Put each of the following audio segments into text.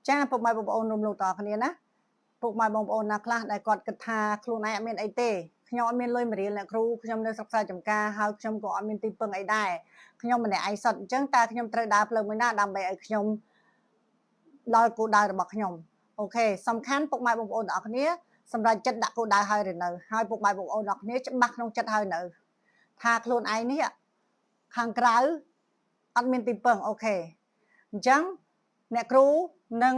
ចាពុកម៉ែបងប្អូនរួមលោកតគ្នាណាពុកម៉ែបងប្អូនណាខ្លះដែលគាត់គិតថាខ្លួនឯងអត់មានអីទេខ្ញុំអត់មានលុយមករៀនអ្នកគ្រូខ្ញុំនៅស្រុកស្រែចម្ការហើយខ្ញុំក៏អត់មានទីពឹងអីដែរខ្ញុំម្នាក់ឯងសុទ្ធអញ្ចឹងតើខ្ញុំត្រូវដើរផ្លូវមួយណាដើម្បីឲ្យខ្ញុំដល់គោលដៅរបស់ខ្ញុំអូខេសំខាន់ពុកម៉ែបងប្អូនទាំងអស់គ្នាសម្រាប់ចិត្តដាក់គោលដៅហើយឬនៅហើយពុកម៉ែបងប្អូនទាំងអស់គ្នាច្បាស់ក្នុងចិត្តហើយនៅថាខ្លួនឯងនេះខាងក្រៅអត់មានទីពឹងអូខេអញ្ចឹងអ្នកគ្រូនឹង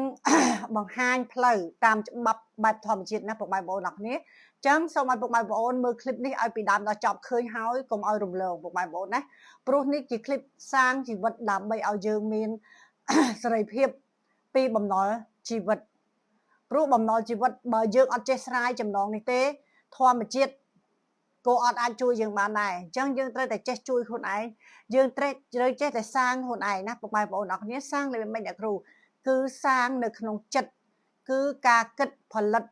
បង្ហាញផ្លូវតាមច្បាប់បែបធម្មជាតិណាពុកម៉ែបងប្អូនទាំងអស់គ្នាអញ្ចឹងសូមឲ្យពុកម៉ែបងប្អូនមើលคลิปនេះឲ្យពីដើមដល់ចប់ឃើញហើយកុំឲ្យរំលងពុកម៉ែបងប្អូនណាព្រោះនេះជាคลิปសាងជីវិតដើម្បីឲ្យយើងមានសេរីភាពពីបំណុលជីវិតព្រោះបំណុលជីវិតបើយើងអត់ចេះស្រាយចំណងនេះទេធម្មជាតិក៏អត់អាចជួយយើងបានដែរអញ្ចឹងយើងត្រូវតែចេះជួយខ្លួនឯងយើងត្រូវចេះតែសាងខ្លួនឯងណាពុកម៉ែបងប្អូនអរគ្នាសាងលើមិនអ្នកគ្រូគឺសាងនៅក្នុងចិត្តគឺការគិតផលិត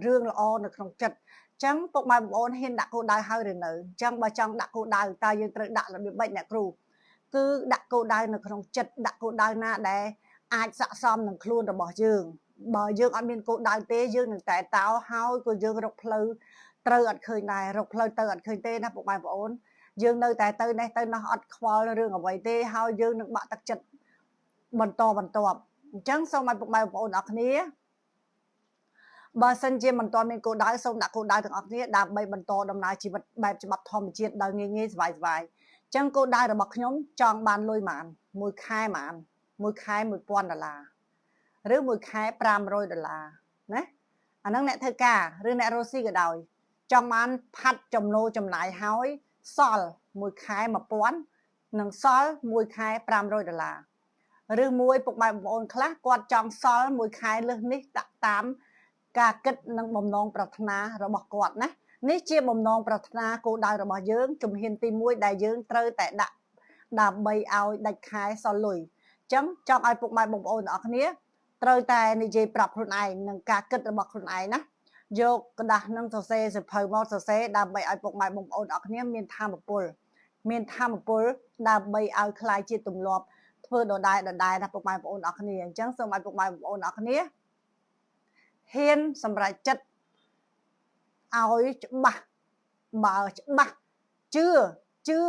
រឿងល្អនៅក្នុងចិត្តអញ្ចឹងពុកម៉ែបងប្អូនហ៊ានដាក់គោលដៅហើយឬនៅអញ្ចឹងបើចង់ដាក់គោលដៅតើយើងត្រូវដាក់របៀបម៉េចអ្នកគ្រូគឺដាក់គោលដៅនៅក្នុងចិត្តដាក់គោលដៅណាដែលអាចស័ក្តិសមនឹងខ្លួនរបស់យើងបើយើងអត់មានគោលដៅទេយើងនឹងតែតោហើយក៏យើងរកផ្លូវត្រូវអត់ឃើញដែររកផ្លូវទៅអត់ឃើញទេណាពុកម៉ែបងប្អូនយើងនៅតែទៅនេះទៅនោះអត់ខ្វល់រឿងអ្វីទេហើយយើងនឹងបាក់ទឹកចិត្តបន្តបន្ទាប់អញ្ចឹងសូមឲ្យពុកម៉ែបងប្អូនអរគ្នាបើសិនជាមិនទាន់មានគោលដៅសូមដាក់គោលដៅទាំងអស់គ្នាដើម្បីបន្តដំណើរជីវិតបែបច្បាប់ធម្មជាតិដោយងាយងាយសប្បាយសប្បាយអញ្ចឹងគោលដៅរបស់ខ្ញុំចង់បានលុយប៉ុន្មានមួយខែប៉ុន្មានមួយខែ1000ដុល្លារឬមួយខែ500ដុល្លារណាអាហ្នឹងអ្នកធ្វើការឬអ្នករស់ស៊ីក៏ដោយចង់បានផាត់ចំណូលចំណាយហើយសល់មួយខែ1000និងសល់មួយខែ500ដុល្លារឬមួយពុកម៉ែបងប្អូនខ្លះគាត់ចង់សល់មួយខែលើសនេះដាក់តាមការគិតនិងបំណងប្រាថ្នារបស់គាត់ណានេះជាបំណងប្រាថ្នាគោលដៅរបស់យើងជំហានទី1ដែលយើងត្រូវតែដាក់ដើម្បីឲ្យដាច់ខែសល់លុយអញ្ចឹងចង់ឲ្យពុកម៉ែបងប្អូនទាំងអស់គ្នាត្រូវតែនិយាយប្រាប់ខ្លួនឯងនិងការគិតរបស់ខ្លួនឯងណាយកក្រដាសនឹងសរសេរសៀវភៅមកសរសេរដើម្បីឲ្យពុកម៉ែបងប្អូនទាំងអស់គ្នាមានធម៌ពលមានធម៌ពលដើម្បីឲ្យក្លាយជាទម្លាប់ធ្វើដដែលដដែលណាពុកម៉ែបងប្អូនទាំងអស់គ្នាអញ្ចឹងសូមឲ្យពុកម៉ែបងប្អូនទាំងអស់គ្នាហ៊ានសម្រេចចិត្តឲ្យច្បាស់បើច្បាស់ជឿជឿ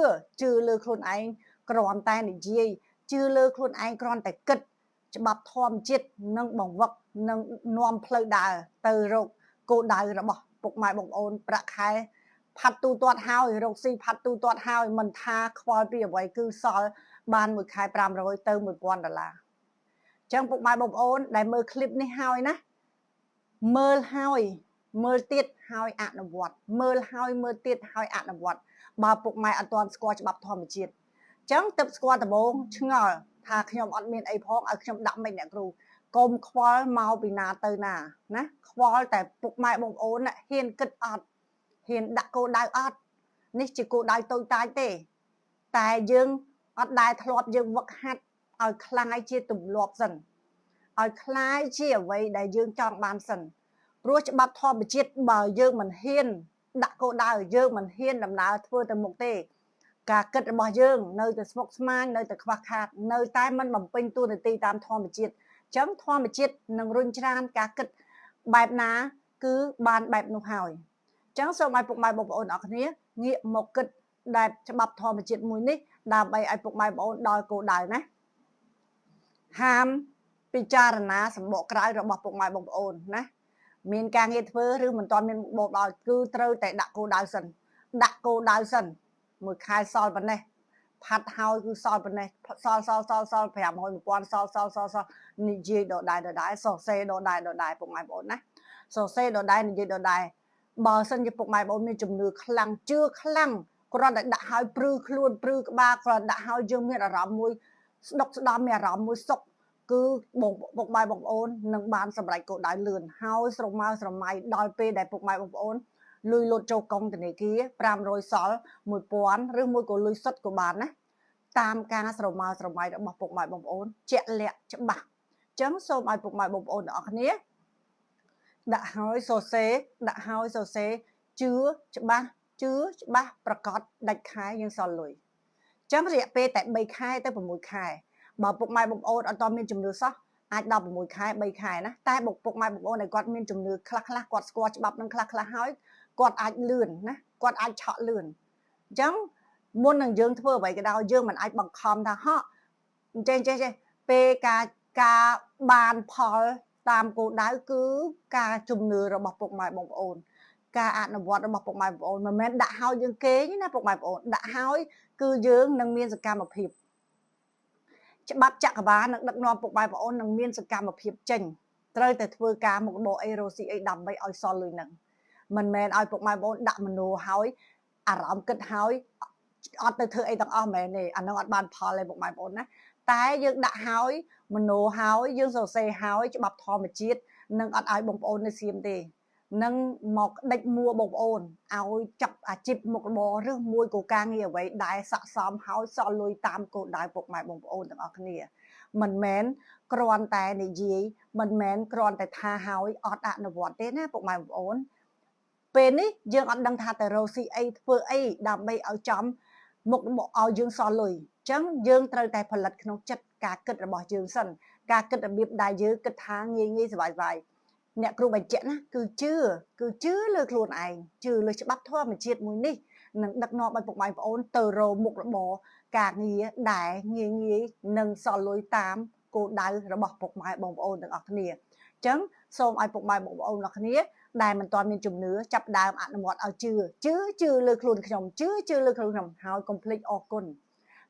ជឿលើខ្លួនឯងគ្រាន់តែនិយាយជឿលើខ្លួនឯងគ្រាន់តែគិតច្បាប់ធម្មជាតិនឹងបង្វឹកនឹងនាំផ្លូវដើរទៅរកគោលដៅរបស់ពុកម៉ែបងប្អូនប្រាក់ខែផាត់ទូទាត់ហើយរកស៊ីផាត់ទូទាត់ហើយមិនថាខ្វល់ពីអ្វីគឺសល់បានមួយខែ500ទៅ1000ដុល្លារអញ្ចឹងពុកម៉ែបងប្អូនដែលមើលคลิปនេះហើយណាមើលហើយមើលទៀតហើយអនុវត្តមើលហើយមើលទៀតហើយអនុវត្តបើពុកម៉ែអត់ទាន់ស្គាល់ច្បាប់ធម្មជាតិអញ្ចឹងទើបស្គាល់ដំបូងឆ្ងល់ថាខ្ញុំអត់មានអីផងឲ្យខ្ញុំដាក់មិនអ្នកគ្រូកុំខ្វល់មកពីណាទៅណាណាខ្វល់តែពុកម៉ែបងប្អូនហ៊ានគិតអត់ហ៊ានដាក់គោលដៅអត់នេះជាគោលដៅតូចតាចទេតែយើងអត់ដែលធ្លាប់យើងវឹកហាត់ឲ្យคล้ายជាទម្លាប់សិនឲ្យคล้ายជាអ្វីដែលយើងចង់បានសិនព្រោះច្បាប់ធម្មជាតិបើយើងមិនហ៊ានដាក់គោលដៅយើងមិនហ៊ានដំណើរធ្វើទៅមុខទេការគិតរបស់យើងនៅតែស្មុគស្មាញនៅតែខ្វះខាតនៅតែមិនបំពេញតួនាទីតាមធម្មជាតិអញ្ចឹងធម្មជាតិនឹងរុញច្រានការគិតបែបណាគឺបានបែបនោះហើយអញ្ចឹងសូមឲ្យពុកម៉ែបងប្អូនអរគ្នាងាកមកគិតបែបច្បាប់ធម្មជាតិមួយនេះដើម្បីឲ្យពុកម៉ែបងប្អូនដល់គោលដៅណាហាមពិចារណាសម្បកក្រៅរបស់ពុកម៉ែបងប្អូនណាមានការងារធ្វើឬមិនទាន់មានមុខរបរដល់គឺត្រូវតែដាក់គោលដៅសិនដាក់គោលដៅសិនមួយខែសល់ប៉ុណ្ណេះផាត់ហើយគឺសល់ប៉ុណ្ណេះសល់សល់សល់សល់500 1000សល់សល់សល់សល់និយាយដដែលដដែលសរសេរដដែលដដែលពុកម៉ែបងប្អូនណាសរសេរដដែលនិយាយដដែលបើសិនជាពុកម៉ែបងប្អូនមានជំនឿខ្លាំងជឿខ្លាំងគ្រាន់តែដាក់ហើយព្រឺខ្លួនព្រឺក្បាលគ្រាន់ដាក់ហើយយើងមានអារម្មណ៍មួយស្ដុកស្ដំមានអារម្មណ៍មួយសុខគឺបងពុកម៉ែបងប្អូននឹងបានសម្រេចគោលដៅលឿនហើយស្រមើស្រមៃដល់ពេលដែលពុកម៉ែបងប្អូនលុយលុតចូលកុងធនាគារ500សល់1000ឬមួយក៏លុយសុទ្ធក៏បានណាតាមការស្រមើស្រមៃរបស់ពុកម៉ែបងប្អូនជាក់លាក់ច្បាស់អញ្ចឹងសូមឲ្យពុកម៉ែបងប្អូនទាំងអស់គ្នាដាក់ហើយសរសេរដាក់ហើយសរសេរជឿច្បាស់ជឿច្បាស់ប្រកាសដាច់ខែយើងសល់លុយអញ្ចឹងរយៈពេលតែ3ខែទៅ6ខែបើពុកម៉ែបងប្អូនអត់តមានជំនឿសោះ អាច16ខែ3ខែណាតែបុកពុកម៉ែបងប្អូនដែលគាត់មានជំនឿខ្លះខ្លះគាត់ស្គាល់ច្បាប់នឹងខ្លះខ្លះហើយគាត់អាចលឿនណាគាត់អាចឆក់លឿនអញ្ចឹងមុននឹងយើងធ្វើអ្វីក៏ដោយយើងមិនអាចបង្ខំថាហក់អញ្ចេះចេះចេះពេលការការបានផលតាមគោលដៅគឺការជំនឿរបស់ពុកម៉ែបងប្អូនការអនុវត្តរបស់ពុកម៉ែបងប្អូនមិនមែនដាក់ហើយយើងគេងណាពុកម៉ែបងប្អូនដាក់ហើយគឺយើងនឹងមានសកម្មភាពច្បាប់ចក្រវាលនឹងដឹកនាំពុកម៉ែបងប្អូននឹងមានសកម្មភាពចេញត្រូវតែធ្វើការមុខរបរអីរ៉ូស៊ីអីដើម្បីឲ្យសល់លុយនឹងមិនមែនឲ្យពុកម៉ែបងប្អូនដាក់មโนហើយអារម្មណ៍គិតហើយអត់ទៅធ្វើអីទាំងអស់មែនទេអានឹងអត់បានផលទេពុកម៉ែបងប្អូនណាតែយើងដាក់ហើយមโนហើយយើងសរសេរហើយច្បាប់ធម្មជាតិនឹងអត់ឲ្យបងប្អូននៅសៀមទេនឹងមកដេចមួបងប្អូនឲ្យចាប់អាជីពមុខរបរឬមួយក៏ការងារអ្វីដែលស័កសមហើយសល់លុយតាមគោលដៅពុកម៉ែបងប្អូនទាំងអស់គ្នាមិនមែនគ្រាន់តែនិយាយមិនមែនគ្រាន់តែថាហើយអត់អនុវត្តទេណាពុកម៉ែបងប្អូនពេលនេះយើងអត់ដឹងថាទៅរកស៊ីអីធ្វើអីដើម្បីឲ្យចំមុខមកឲ្យយើងសល់លុយអញ្ចឹងយើងត្រូវតែផលិតក្នុងចិត្តការគិតរបស់យើងសិនការគិតរបៀបដែលយើងគិតថាងាយងាយសប្បាយសប្បាយអ្នកគ្រូបញ្ជាក់ណាគឺជឿគឺជឿលើខ្លួនឯងជឿលើច្បាប់ធម្មជាតិមួយនេះនឹងដឹកនាំឲ្យពុកម៉ែបងប្អូនទៅរកមុខរបរការងារដែលងាយងាយនឹងសល់លុយតាមគោលដៅរបស់ពុកម៉ែបងប្អូនទាំងអស់គ្នាអញ្ចឹងសូមឲ្យពុកម៉ែបងប្អូនទាំងអស់គ្នាដែលមិនទាន់មានជំនឿចាប់ដើមអនុវត្តឲ្យជឿជឿជឿលើខ្លួនខ្ញុំជឿជឿលើខ្លួនខ្ញុំហើយកុំភ្លេចអរគុណ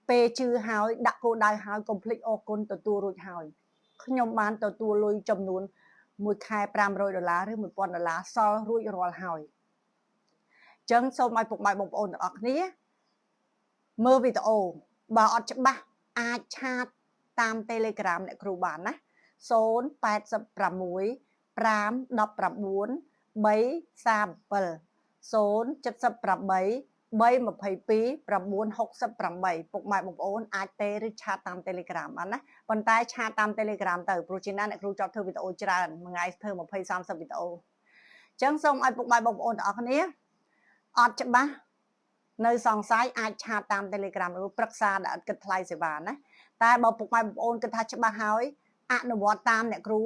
ពេលជឿហើយដាក់គោលដៅហើយកុំភ្លេចអរគុណទទួលរួចហើយខ្ញុំបានទទួលលុយចំនួនមួយខែ500ដុល្លារឬ1000ដុល្លារសល់រួចរាល់ហើយអញ្ចឹងសូមឲ្យពុកម៉ែបងប្អូនទាំងអស់គ្នាមើលវីដេអូបើអត់ច្បាស់អាចឆាតតាម Telegram អ្នកគ្រូបានណា086 519 337 078 322 968ពុកម៉ែបងប្អូនអាចទេឬឆាតតាម Telegram បានណាប៉ុន្តែឆាតតាម Telegram ទៅព្រោះជាណាអ្នកគ្រូចប់ធ្វើវីដេអូច្រើនមួយថ្ងៃធ្វើ20 30វីដេអូអញ្ចឹងសូមឲ្យពុកម៉ែបងប្អូនទាំងអស់គ្នាអត់ច្បាស់នៅសង្ស័យអាចឆាតតាម Telegram ឬប្រឹក្សាដែលអត់គិតថ្លៃសេវាណាតែបើពុកម៉ែបងប្អូនគិតថាច្បាស់ហើយអនុវត្តតាមអ្នកគ្រូ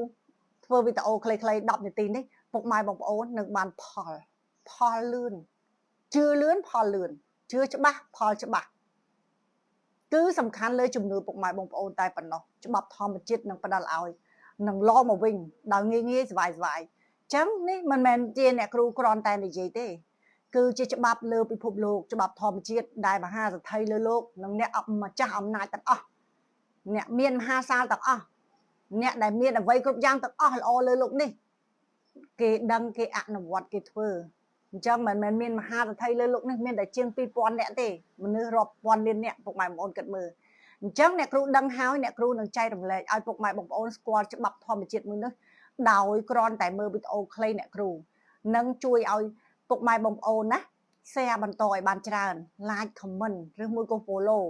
ធ្វើវីដេអូខ្លីៗ10នាទីនេះពុកម៉ែបងប្អូននឹងបានផលផលលឿនជឿលឿនផលលឿនជឿច្បាស់ផលច្បាស់គឺសំខាន់លើជំនឿពុកម៉ែបងប្អូនតែប៉ុណ្ណោះច្បាប់ធម្មជាតិនឹងផ្ដល់ឲ្យនឹងឡមកវិញដោយងាយងាយសប្បាយសប្បាយអញ្ចឹងនេះមិនមែនជាអ្នកគ្រូគ្រាន់តែនិយាយទេគឺជាច្បាប់លើពិភពលោកច្បាប់ធម្មជាតិដែលមហាសេដ្ឋីលើលោកនិងអ្នកម្ចាស់អំណាចទាំងអស់អ្នកមានមហាសាលទាំងអស់អ្នកដែលមានអ្វីគ្រប់យ៉ាងទាំងអស់ល្អលើលោកនេះគេដឹងគេអនុវត្តគេធ្វើអញ្ចឹងមិនមែនមានមហាសេដ្ឋីលើលោកនេះមានតែជាង2000នាក់ទេមនុស្សរាប់ពាន់លាននាក់ពុកម៉ែបងប្អូនគិតមើលអញ្ចឹងអ្នកគ្រូដឹងហើយអ្នកគ្រូនឹងចែករំលែកឲ្យពុកម៉ែបងប្អូនស្គាល់ច្បាប់ធម្មជាតិមួយនេះដោយគ្រាន់តែមើលវីដេអូខ្លីអ្នកគ្រូនឹងជួយឲ្យពុកម៉ែបងប្អូនណា share បន្តឲ្យបានច្រើន like comment ឬមួយក៏ follow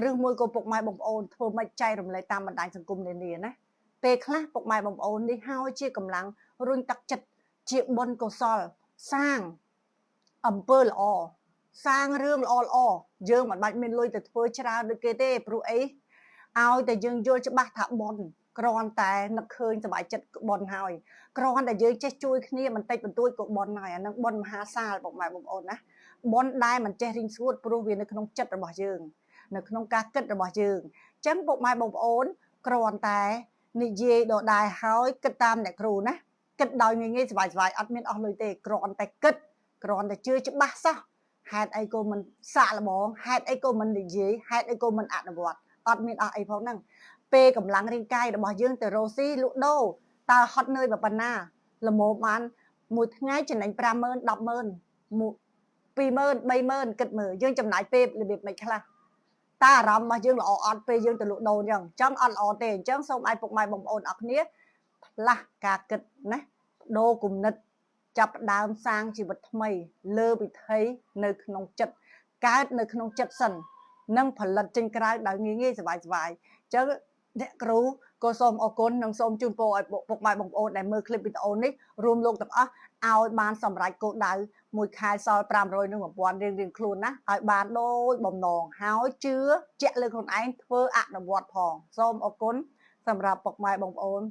ឬមួយក៏ពុកម៉ែបងប្អូនធ្វើម៉េចចែករំលែកតាមបណ្ដាញសង្គមនានាណាពេលខ្លះពុកម៉ែបងប្អូននេះហើយជាកម្លាំងរុញទឹកចិត្តជាបុណ្យកុសលសាងអំពើល្អសាងរឿងល្អល្អយើងមិនបាច់មានលុយទៅធ្វើច្រើនដូចគេទេព្រោះអីឲ្យតែយើងយល់ច្បាស់ថាបុណ្យគ្រាន់តែនឹកឃើញសប្បាយចិត្តបុណ្យហើយគ្រាន់តែយើងចេះជួយគ្នាបន្តិចបន្តួចក៏បុណ្យហើយអានឹងបុណ្យមហាសាលពុកម៉ែបងប្អូនណាបុណ្យដែលមិនចេះរីងស្ងួតព្រោះវានៅក្នុងចិត្តរបស់យើងនៅក្នុងការគិតរបស់យើងអញ្ចឹងពុកម៉ែបងប្អូនគ្រាន់តែនិយាយដដែលហើយគិតតាមអ្នកគ្រូណាគិតដោយងាយងាយសប្បាយសប្បាយអត់មានអស់លុយទេគ្រាន់តែគិតគ្រាន់តែជឿច្បាស់សោះហេតុអីក៏មិនសាកល្បងហេតុអីក៏មិននិយាយហេតុអីក៏មិនអនុវត្តអត់មានអស់អីផងហ្នឹងពេលកម្លាំងរាងកាយរបស់យើងទៅរកស៊ីលក់ដូរតើហត់នឿយប៉ុណ្ណាល្មមបានមួយថ្ងៃចំណេញ50000 100000 20000 30000គិតមើលយើងចំណាយពេលរបៀបមិនខ្លះតើអារម្មណ៍របស់យើងល្អអត់ពេលយើងទៅលក់ដូរអញ្ចឹងអញ្ចឹងអត់ល្អទេអញ្ចឹងសូមឲ្យពុកម៉ែបងប្អូនអរគ្នាផ្លាស់ការគិតណាដូរគំនិតចាប់ផ្ដើមសាងជីវិតថ្មីលើវិថីនៅក្នុងចិត្តកើតនៅក្នុងចិត្តសិននិងផលិតចេញក្រៅដោយងាយងាយសប្បាយសប្បាយអញ្ចឹងអ្នកគ្រូក៏សូមអរគុណនិងសូមជូនពរឲ្យពុកម៉ែបងប្អូនដែលមើលឃ្លីបវីដេអូនេះរួមលោកទាំងអស់ឲ្យបានសម្រេចគោលដៅមួយខែសល់500និង1000រៀងៗខ្លួនណាឲ្យបានដូចបំណងហើយជឿជាក់លើខ្លួនឯងធ្វើអនុវត្តផងសូមអរគុណ សម្រាប់ពុកម៉ែបងប្អូន។